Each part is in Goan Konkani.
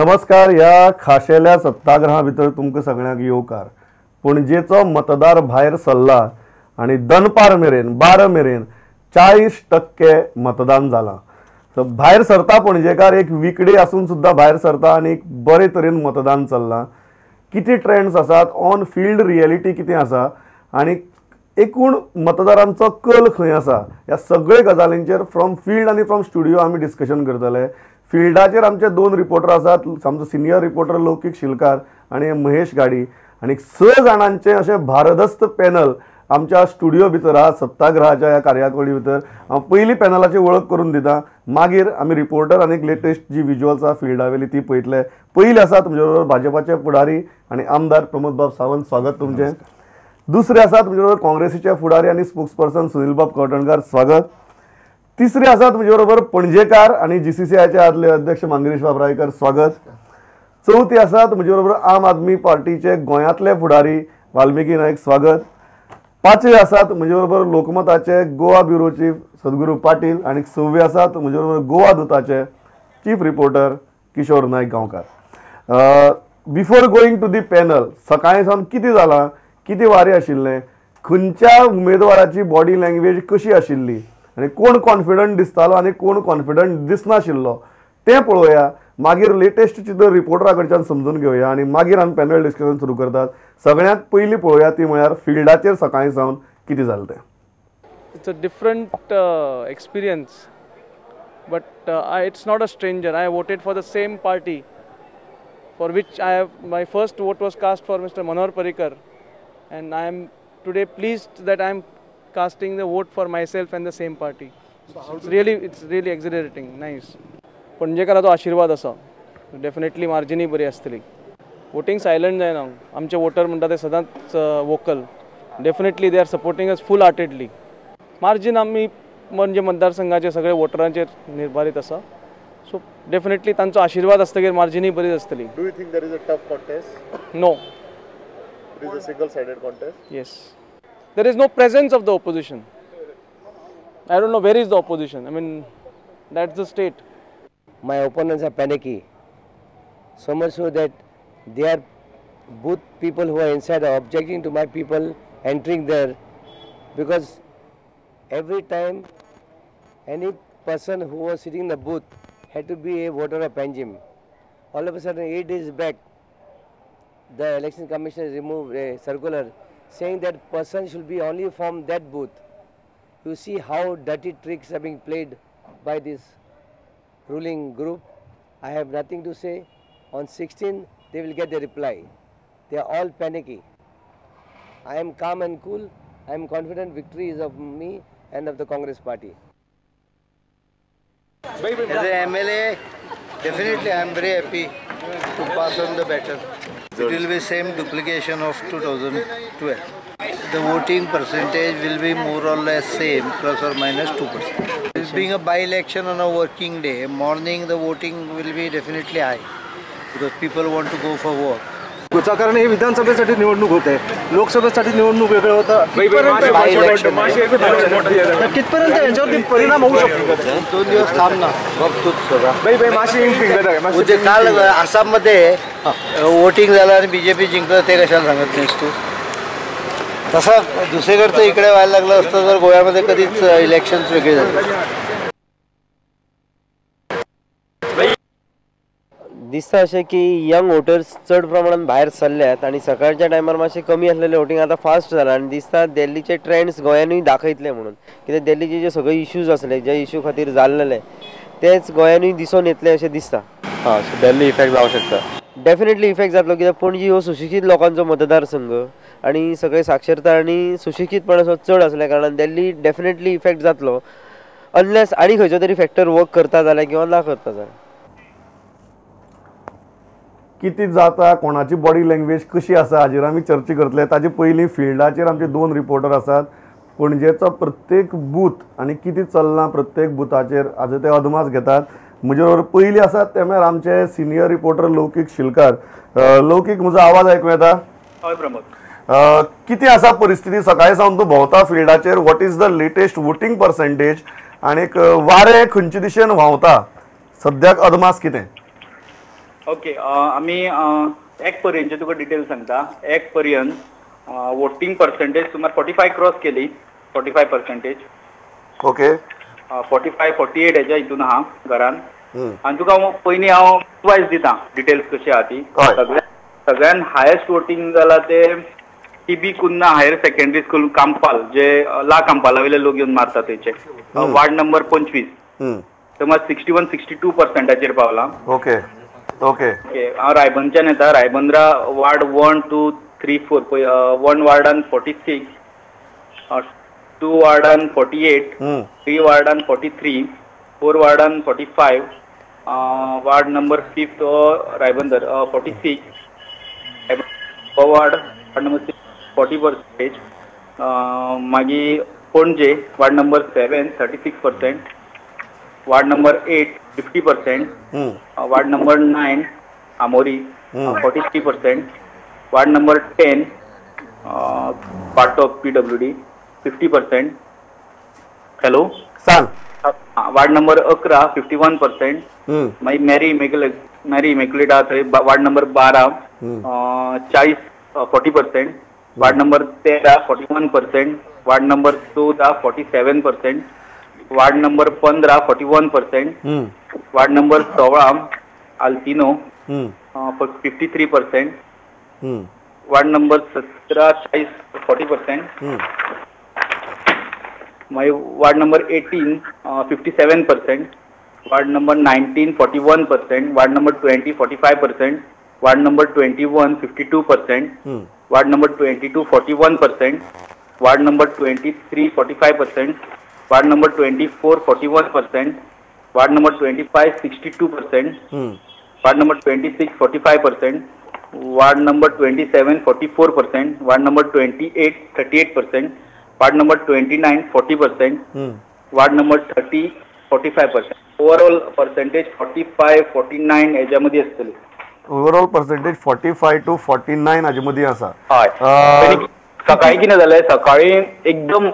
नमस्कार. ह्या खाशेल्या सत्याग्रहा भितर तुमकां सगळ्यांक येवकार. पणजेचो मतदार भायर सरला आनी दनपार मेरेन 12 मेरेन 40% मतदान जालां. सो भायर सरता पणजेकार एक विकडे आसून सुद्दां भायर सरता आनी एक बरे तरेन मतदान चल्लां. कितें ट्रेंड्स आसात, ऑन फिल्ड रियलिटी कितें आसा आनी एकूण मतदारांचो कल खंय आसा, ह्या सगळे गजालींचेर फ्रॉम फिल्ड आनी फ्रॉम स्टुडियो आमी डिस्कशन करतले. फिल्डाचेर आमचे 2 रिपोर्टर आसात, आमचो सिनियर रिपोर्टर लौकीक शिलकार आनी महेश गाडी, आनी 6 जाणांचें अशें भारदस्त पॅनल आमच्या स्टुडियो भितर आहा. सत्याग्रहाच्या ह्या कार्यावळी भितर हांव पयली पॅनलाची वळख करून दिता, मागीर आमी रिपोर्टर आनी लेटेस्ट जी विज्युअल्स आहा फिल्डा वयली ती पळयतले. पयली आसा तुमचे बरोबर भाजपाचे फुडारी आनी आमदार प्रमोदबाब सावंत, स्वागत तुमचें. दुसरे आसा तुमचे बरोबर काँग्रेसीचे फुडारी आनी स्पोक्स पर्सन सुनीलबाब कवठणकार, स्वागत. तिसरे आसा तुमचे बरोबर पणजेकार आनी GCCIचे आदले अध्यक्ष मांगिरीशबाब रायकर, स्वागत. चवथी आसा तुमचे बरोबर आम आदमी पार्टीचे गोंयांतले फुडारी वाल्मिकी नायक, स्वागत. पांचवे आसात म्हजे बरोबर लोकमताचे गोवा ब्युरो चीफ सद्गुरू पाटील आनी सव्वे आसात म्हजे बरोबर Goa दुताचे chief reporter Kishore Naik Gaonkar. Before going to the panel, सकाळीं सावन कितें जालां, कितें वारें आशिल्लें, खंयच्या उमेदवाराची बॉडी लँग्वेज कशी आशिल्ली आनी कोण कॉन्फिडंट दिसतालो आनी कोण कॉन्फिडंट दिसनाशिल्लो तें पळोवया. मागीर लेटेस्ट चित्र रिपोर्टरा कडच्यान समजून घेवया आनी मागीर आमी पॅनल डिस्कशन सुरू करतात. सगळ्यांत पयलीं पळोवया ती म्हळ्यार फिल्डाचेर सकाळीं सावन कितें जालें तें. It's a different experience, but it's not a stranger. I voted for the same party for which I have my first vote was cast for Mr. Manohar Parrikar, and I am today pleased that I am casting the vote for myself and the same party. So it's really exhilarating, nice. पणजेकाराचो आशिर्वाद आसा, डेफिनेटली मार्जिनूय बरी आसतली. वोटींग सायलंट जायना, आमचे वोटर म्हणटा ते सदांच vocal. Definitely they are supporting us full heartedly. Margin आमी म्हणजे मतदारसंघाचे सगळे वोटरांचेर निर्भारीत आसा, सो डेफिनेटली तांचो आशिर्वाद आसतगीर मार्जिनूय बरीच आसतली. Do you think there is a tough contest? No. It is a single sided contest? Yes. There is no presence of the opposition. I don't know where is the opposition. I mean, that's the state. My opponents are panicky, so much so that they are both people who are inside are objecting to my people entering there, because every time any person who was sitting in the booth had to be a voter of Panjim. All of a sudden, 8 days back, the election commission removed a circular saying that person should be only from that booth. You see how dirty tricks are being played by this ruling group. I have nothing to say. On 16, they will get the reply. They are all panicky. I am calm and cool. I am confident victory is of me and of the Congress party. As a MLA, definitely I am very happy to pass on the baton. It will be same duplication of 2012. The voting percentage will be more or less same, plus or minus 2%. It being a by-election on a working day, morning the voting will be definitely high because people want to go for work. कारण हे विधानसभेसाठी निवडणूक होते, लोकसभेसाठी निवडणूक वेगळं होतं. कितपर्यंत यांच्यावरती परिणाम होऊ शकतो? 2 दिवस थांब ना, बघतोच सगळं. उद्या काल आसाममध्ये वोटिंग झालं आणि बीजेपी जिंकलं, ते कशाला सांगत नाहीस तू? तसं दुसरीकडचं इकडे व्हायला लागलं असतं तर गोव्यामध्ये कधीच इलेक्शन्स वेगळे झाले. दिसता अशें की यंग वोटर्स चड प्रमाणान भायर सरल्यात आनी सकाळच्या टायमार मातशें कमी आसलेलें वोटींग आतां फास्ट जालां आनी दिसता दिल्लीचे ट्रेंड्स गोंयानूय दाखयतले म्हणून. कित्याक दिल्लीचे जे सगळे इश्यूज आसले, जे इश्यू खातीर जाल्लेले तेच गोंयानूय दिसून येतले अशें दिसता. हां, सो दिल्ली इफेक्ट जावंक शकता. डेफिनेटली इफेक्ट जातलो, कित्याक पणजी हो सुशिक्षीत लोकांचो मतदारसंघ आनी सगळे साक्षरता आनी सुशिक्षीतपण असो चड आसल्या कारणान दिल्ली डेफिनेटली इफेक्ट जातलो, अनलेस आनी खंयचो तरी फॅक्टर वर्क करता जाल्यार किंवा ना करता जाल्यार. कितें जाता, कोणाची बॉडी लँग्वेज कशी आसा हाजेर आमी चर्चा करतले. ताजे पयलीं फिल्डाचेर आमचे 2 रिपोर्टर आसात. पणजेचो प्रत्येक बूथ आनी कितें चल्लां प्रत्येक बुथाचेर हाजो ते अदमास घेतात. म्हजे बरोबर पयलीं आसात ते म्हळ्यार आमचे सिनियर रिपोर्टर लौकीक शिलकार. लौकीक, म्हजो आवाज आयकूं येता? हय प्रमोद. कितें आसा परिस्थिती सकाळीं सावन तूं भोंवता फिल्डाचेर, what is the latest voting percentage आनीक वारें खंयचे दिशेन व्हांवता सद्याक अदमास कितें? ओके, आमी एक पर्यंतचे तुका डिटेल सांगता. एक पर्यंत वोटींग पर्सेंटेज सुमार 45 क्रॉस केली, 45%. ओके, 45 48 हेच्या हितून आहा घरान. आनी तुका पयलीं हांव वायज दिता डिटेल्स कशी आहा ती. सगळ्यान हायस्ट वोटींग जाला ते TB Cunha higher secondary school Campal, जे ला कांपाला वयले लोक येवन मारता थंयचे, वार्ड नंबर 25, थंय मात 61 62% पावला. ओके ओके ओके, हांव रायबंदच्यान येता. रायबंद्रा वार्ड 1 2 3 4 पळय, 1 वार्डान 46, 2 वार्डान 48, 3 वार्डान 43, 4 वार्डान 45, ward number 5 Ribandar 46, ward number 6 40%, मागीर Panje ward number 7 36%, ward number 8 50%, ward number 9 Armori 43%, ward number 10 part of PWD 50%. Hello सांग. वार्ड नंबर 11 51%, मागीर मॅरी इमॅक्युलेट आहा थंय ward number 12 40%, ward number 13 41%, ward number 14 47%, ward number 15 41%, ward number 16 Altino 53%, ward number 17 40%, मागीर ward number 18 57%, ward number 19 41%, ward number 20 45%, ward number 21 52%, ward number 22 41%, ward number 23 45%, ward number 24 41%, ward number 25 62%, ward number 26 45%, ward number 27 44%, ward number 28 38%, ward number 29 40%, ward number 30 45%. Overall percentage 45 49 हेच्या मदीं आसतली. ओवरऑल पर्सेंटेज 45 to 49 हाजे मदीं आसा. हय, सकाळी कितें जालें, सकाळी एकदम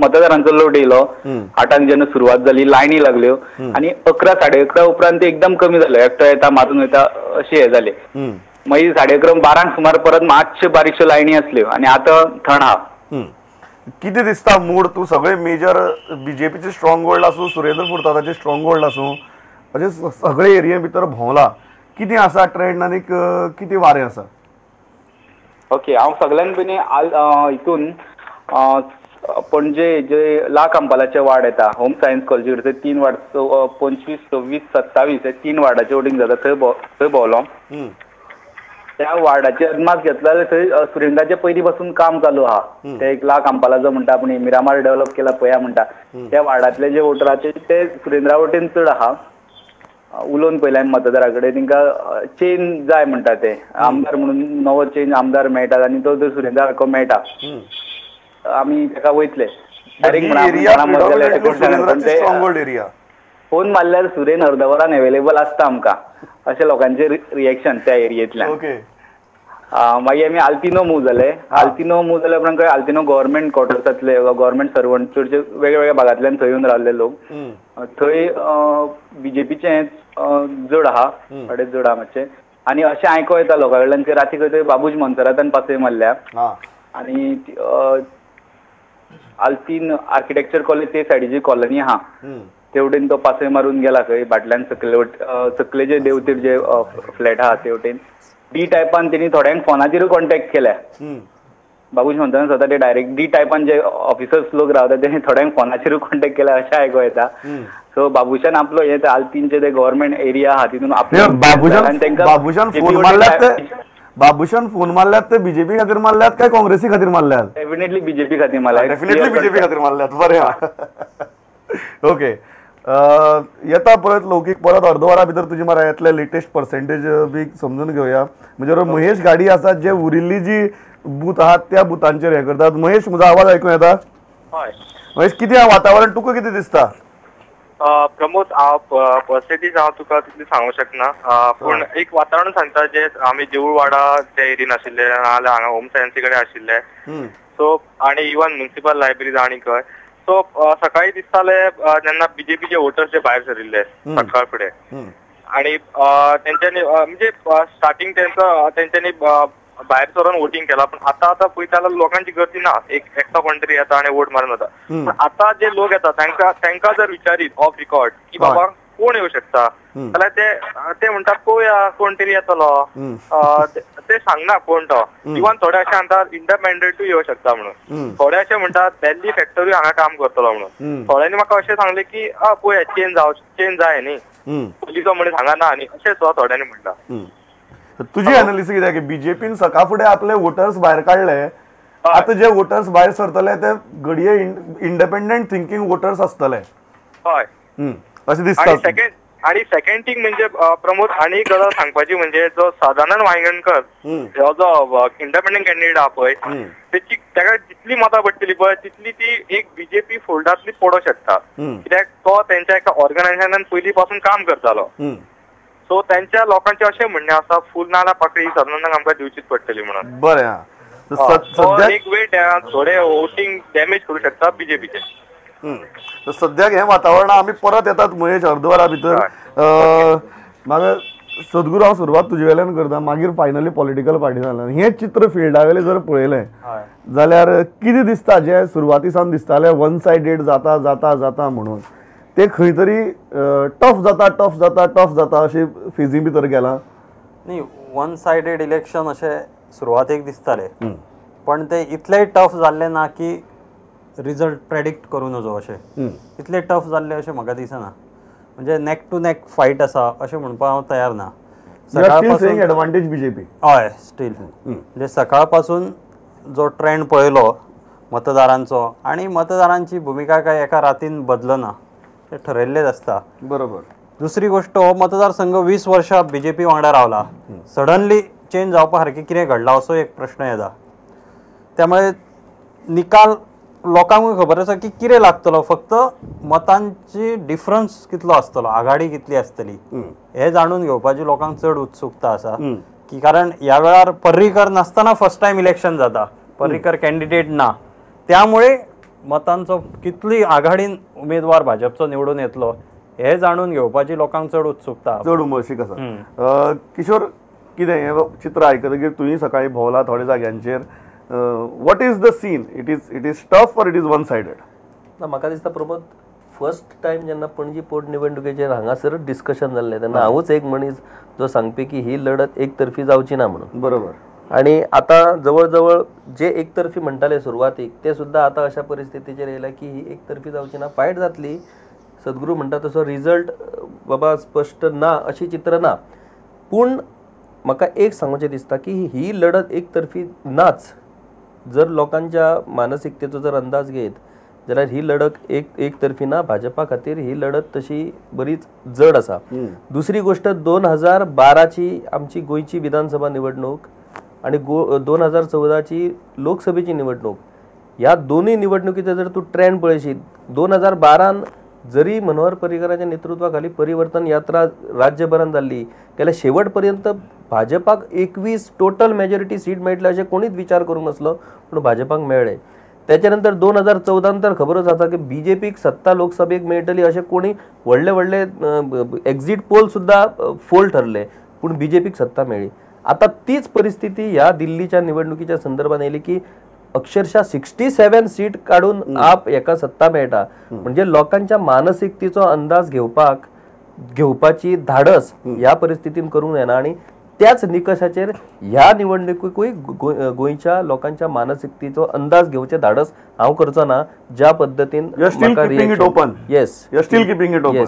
मतदारांचो लोड येयलो. 8 जेन्ना सुरवात जाली लायनी लागल्यो आनी 11 11:30 उपरांत ते एकदम कमी जालें. एकटो येता मारून वयता अशें हें जालें. मागीर 11:30 12 सुमार परत मातश्यो बारीकश्यो लायनी आसल्यो आनी आतां थंड आहा. कितें दिसता मूड तूं सगळे मेजर बीजेपीचे स्ट्रॉंग होल्ड आसूं, सुरेंद्र फुर्तादाचे स्ट्रॉंग होल्ड आसूं, अशे सगळे एरिये भितर भोंवला, कितें आसा ट्रेंड आनी कितें वारें आसा? ओके, हांव सगळ्यान पयलीं हितून पणजे जे ला कांपालाचे वार्ड येता, होम सायन्स कॉलेजी कडेन 3 वार्ड 25 26 27 हे 3 वार्डाचे वोटींग जाता, थंय भोंवलो. त्या वार्डाचे अदमास घेतला जाल्यार थंय सुरेंद्राचे पयलीं पासून काम चालू आहा. ते एक ला कांपाला जो म्हणटा आपूण मिरामार डेव्हलप केला पळया म्हणटा, त्या वार्डांतले जे वोटराचे ते सुरेंद्रा वटेन चड आहा. उलोवन पळयलें आमी मतदारा कडेन, तांकां चेंज जाय म्हणटा ते, आमदार म्हणून नवो चेंज आमदार मेळटा आनी तो जर सुरेंद्रा सारको मेळटा आमी ताका वयतले. फोन मारल्यार सुरेन अर्द वरान एवेलेबल आसता आमकां, अशें लोकांचें रिएक्शन त्या एरियेंतल्यान. मागीर आमी आल्तिनो मूव जाले. आल्तिनो मूव जाल्या उपरांत कळ्ळें आल्तिनो गव्हर्मेंट क्वॉर्टर्सांतले गव्हर्मेंट सर्वंट चडशे वेगवेगळ्या भागांतल्यान थंय येवन रावल्ले लोक. थंय बीजेपीचें जड आहा, थोडे जड आहा मातशें. आनी अशें आयको येता लोकां कडल्यान की राती खंय थंय बाबूश मोन्सेरातान पासय मारल्या आनी आल्तीन आर्किटेक्चर कॉलेज ते सायडीची कॉलनी आहा ते वटेन तो पासय मारून गेला खंय बाटल्यान सकले सकले जे देवतीर जे फ्लॅट आहा ते वटेन. डी टायपान तेणी थोड्यांक फोनाचेरूय कॉन्टेक्ट केल्या. बाबूश म्हणटाना स्वता ते डायरेक्ट डी टायपान जे ऑफिसर्स लोक रावता तेणी थोड्यांक फोनाचेरूय कॉन्टेक्ट केल्या अशें आयको येता. सो बाबूशान आपलो हे आल्तीनचे ते गव्हर्मेंट एरिया आहा तितून बाबूशान बाबूशान फोन मारल्यात ते बीजेपी खातीर मारल्यात काय काँग्रेसी खातीर मारल्यात? डेफिनेटली बीजेपी खातीर मारल्यात. डेफिनेटली बीजेपी खातीर मारल्यात. बरें, ओके. येता परत लौकीक परत अर्द वरा भितर तुजी मरा येतले लेटेस्ट पर्सेंटेज बी समजून घेवया. म्हणजे महेश गाडी आसा जे उरिल्ली जी बूथ आहात त्या बुथांचेर हें करतात. महेश, म्हजो आवाज आयकूंक येता? हय. महेश, कितें वातावरण तुका कितें दिसता? प्रमोद, हांव पर्सेंटेज हांव तुका तितली सांगूंक शकना, पूण एक वातावरण सांगता जे आमी देऊळवाडा त्या एरियेन आशिल्ले नाजाल्यार हांगा होम सायन्सी कडेन आशिल्ले, सो आनी इवन म्युनिसिपल लायब्ररीज आनी खंय, सो सकाळी दिसताले जेन्ना बीजेपीचे वोटर्स जे भायर सरिल्ले सकाळ फुडें आणि तेंच्यांनी म्हणजे स्टार्टिंग तेंच्यांनी भायर सरून वोटिंग केला, पण आता आता पळयता जाल्यार लोकांची गर्दी ना, एक एकटो कोण तरी येता आनी वोट मारून वता. पण आता जे लोक येता तांकां जर विचारीत ऑफ रिकॉर्ड की बाबा कोण येऊ शकता जाल्यार ते म्हणटात पळोवया कोण तरी येतलो, ते सांगना कोण तो. इवन थोडे अशें म्हणटात इंडिपेंडंटूय येऊ शकता म्हणून, थोडे अशें म्हणटात दिल्ली फॅक्टरी हांगा काम करतलो म्हणून, थोड्यांनी म्हाका अशें सांगलें की पळोवया चेंज जाय न्ही, पयलींचो म्हणून हांगा ना न्ही, अशें सुद्दां थोड्यांनी म्हणटा. तुजी एनालिसिस कितें की बीजेपीन सकाळ फुडें आपले वोटर्स भायर काडले, आतां जे वोटर्स भायर सरतले ते घडये इंडिपेंडंट थिंकींग वोटर्स आसतले. हय, अशें दिसता. आणि सेकंड थिंग म्हणजे प्रमोद, आनी एक गजाल सांगपाची म्हणजे जो सदानंद वायंगणकर हो जो इंडिपेंडंट कॅन्डिडेट आहा पळय, तेची ताका जितली मतां पडटली पळय तितली ती एक बीजेपी फोल्डांतली पडोंक शकता, कित्याक तो तेंच्या एका ऑर्गनायझेशनान पयलीं पासून काम करतालो. सो तेंच्या लोकांचें अशें म्हणणें आसा फूल नाल्यार पाकळी सदानंदाक आमकां दिवचीच पडटली म्हणून. बरें, एक वे थोडे वोटींग डॅमेज करूं शकता बीजेपीचें. सद्याक हें वातावरण आमी परत येतात महेश अर्दवरा भितर. म्हाका सद्गुरू हांव सुरवात तुजे वेल्यान करता, मागीर फायनली पॉलिटिकल पार्टी जाल्यान हें चित्र फिल्डा वेलें जर पळयलें जाल्यार कितें दिसता, जें सुरवाती सावन दिसतालें वन सायडेड जाता जाता जाता म्हणून, ते खंय तरी टफ जाता टफ जाता टफ जाता अशें फेजी भितर गेलां? न्ही, वन सायडेड इलेक्शन अशें सुरवातेक दिसतालें, पण ते इतलेंय टफ जाल्लें ना की रिजल्ट प्रेडिक्ट करूं नजो अशें, इतले टफ जाल्ले अशें म्हाका दिसना. म्हणजे नेक टू नेक फायट आसा अशें म्हणपाक हांव तयार ना. सकाळपासून एडवांटेज बीजेपी. हय, स्टील म्हणजे सकाळ पासून जो ट्रेंड पळयलो मतदारांचो, आनी मतदारांची भुमिका काय एका रातीन बदलना, ते ठरयल्लेच आसता. बरोबर. दुसरी गोष्ट, हो मतदारसंघ 20 वर्षां बीजेपी वांगडा रावला, सडनली चेंज जावपा सारकें कितें घडलां असो एक प्रश्न येता. त्यामुळे निकाल लोकांकूय खबर आसा की कितें लागतलो, फक्त मतांची डिफरन्स कितलो आसतलो, आघाडी कितली आसतली हें जाणून घेवपाची लोकांक चड उत्सुकता आसा. की कारण ह्या वेळार पर्रीकर नासतना फर्स्ट टायम इलेक्शन जाता, पर्रीकर कॅन्डिडेट ना, त्यामुळे मतांचो कितली आघाडीन उमेदवार भाजपचो निवडून येतलो हे जाणून घेवपाची लोकांक चड उत्सुकता, चड उमळशीक आसा. किशोर, कितें हें चित्र आयकतकीर तुवें सकाळीं भोंवला थोड्या जाग्यांचेर, what is the scene? It is tough or it is one sided? ना, म्हाका दिसता प्रमोद, फर्स्ट टायम जेन्ना पणजी पोट निवडणुकेचेर हांगासरच डिस्कशन जाल्लें तेन्ना हांवूच एक मनीस जो सांगपी की ही लढत एकतर्फी जावची ना म्हणून. बरोबर. आनी आतां जवळ जवळ जे एकतर्फी म्हणटाले सुरवातीक ते सुद्दां आतां अशा परिस्थितीचेर येयल्या की ही एकतर्फी जावची ना, फायट जातली. सद्गुरू म्हणटा तसो रिजल्ट बाबा स्पश्ट ना अशी चित्र ना, पूण म्हाका एक सांगचें दिसता की ही लढत एकतर्फी नाच. जर लोकांच्या मानसिकतेचो जर अंदाज घेत जाल्यार ही लढत एकतर्फी ना, भाजपा खातीर ही लढत तशी बरीच जड आसा. दुसरी गोष्ट, 2012ची आमची गोंयची विधानसभा निवडणूक आणि 2014ची लोकसभेची निवडणूक, ह्या दोनूय निवडणुकीचो जर तूं ट्रेंड पळयशीत, 2012 जरी मनोहर पर्रीकरांच्या नेतृत्वाखाली परिवर्तन यात्रा राज्यभरान जाल्ली जाल्यार शेवट पर्यंत भाजपाक 21 टोटल मेजॉरिटी सीट मेळटले अशें कोणीच विचार करूंक नासलो, पूण भाजपाक मेळ्ळे. त्याच्या नंतर 2014 तर खबरच आसा की बीजेपीक सत्ता लोकसभेक मेळटली अशें कोणी व्हडले व्हडले एक्झिट पोल सुद्दां फोल ठरले, पूण बीजेपीक सत्ता मेळ्ळी. आतां तीच परिस्थिती ह्या दिल्लीच्या निवडणुकीच्या संदर्भात येयली की अक्षरशः 67 सीट काडून आप एका सत्ता मेळटा. म्हणजे लोकांच्या मानसिकतेचो अंदाज घेवपाची धाडस ह्या परिस्थितीन करूंक जायना आनी त्याच निकषाचेर ह्या निवडणुकीकूय गोंयच्या लोकांच्या मानसिकतेचो अंदाज घेवचें धाडस हांव करचो ना, ज्या पद्दतीन yes, you are still keeping it open.